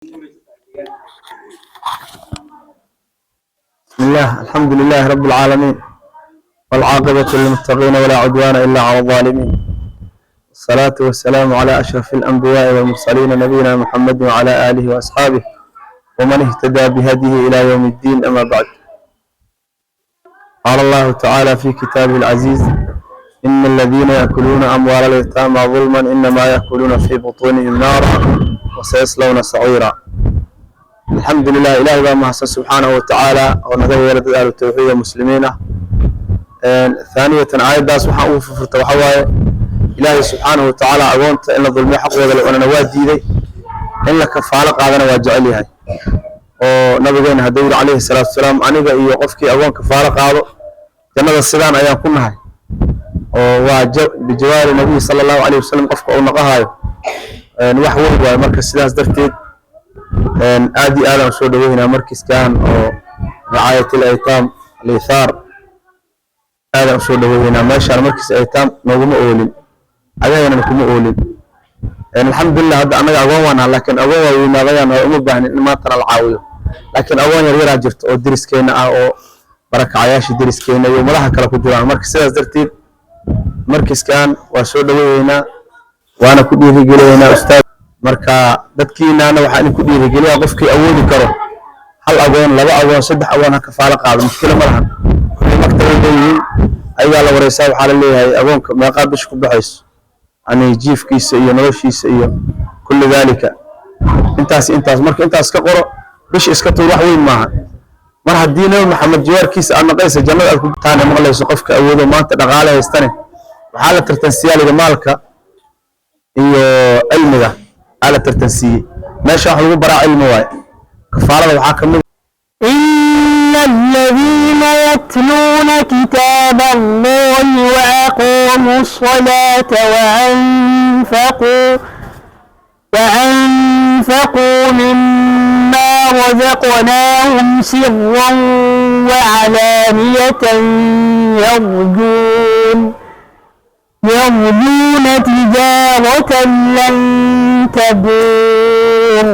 بسم الله، الحمد لله رب العالمين، والعاقبة للمتقين، ولا عدوان إلا على الظالمين. الصلاة والسلام على أشرف الأنبياء والمرسلين، نبينا محمد وعلى آله وأصحابه ومن اهتدى بهديه إلى يوم الدين. أما بعد، قال الله تعالى في كتابه العزيز: إن الذين يأكلون أموال اليتامى ظلما إنما يأكلون في بطونهم نارا وسيصلون سعيرا. Alxamdu lilah, Ilahay baa mahadsan subxaanahu watacaala oo naga yeela dad ahlu tawxiid oo muslimiin ah. Thaaniyatan, aayaddaas waxaan ugu furfurta waxa waaye, Ilaahay subxaanahu watacaala agoonta in la dulmiyo, xaqooda la cunana waa diiday, in la kafaalo qaadana waa jecel yahay. Oo nabigeena hadduu yidhi calayhi salaatu wasalaam: "Aniga iyo qofkii agoon kafaalo qaado jannada sidaan ayaan ku nahay," oo waa bijawaari nabiy sala Allahu alayhi wasalam qofka uu naqahayo wax weyn waaye. Marka sidaas darteed aad iyo aad aan soo dhaweynaa markiskan oo ricaayat al aytaam al-ithaar. Aad aan usoo dhaweynaa. Meeshaan markis aytaam nooguma oolin, cagahaynana kuma oolin. Alxamdulilah, hadda annaga agoon waan nahay, laakiin agoon waa weynaadayaan oo uma baahnin in maantana la caawiyo. Laakiin agoon yar yaraa jirta oo deriskeena ah, oo barakacayaasha deriskeena iyo ummadaha kale ku jiraan. Marka sidaas darteed markiskan waa soo dhaweynaa, waana ku dhiirigelinaynaa ustaad. Marka dadkiinaana waxaa idinku dhiirigeliyaa, qofkii awoodi karo hal agoon, laba agoon, saddex agoon ha kafaalo qaado, mushkilo ma lahan. Kulli maktabay leeyihiin, ayagaa la wareysaa. Waxaa la leeyahay: "Agoonka meeqaa bisha ku baxayso, yani jiifkiisa iyo noloshiisa iyo kulli daalika?" Intaas intaas marka intaas ka qoro, bisha iska tuur, wax weyn maaha. Mar haddii Nabi Maxamed jiwaarkiisa aad naqaysa, jannada aad ku taana maqlayso. Qofka awoodo maanta dhaqaale haystane, waxaa la tartansiiyaa liga maalka iyo cilmiga aa la tartansiiyey. Meesha wax lagu baraa cilmi waaye. Kafaalada waxaa ka mid إن الذين يتلون كتاب الله وأقاموا الصلاة وأنفقوا مما رزقناهم سرا وعلانية يرجون تجارة لن تبور.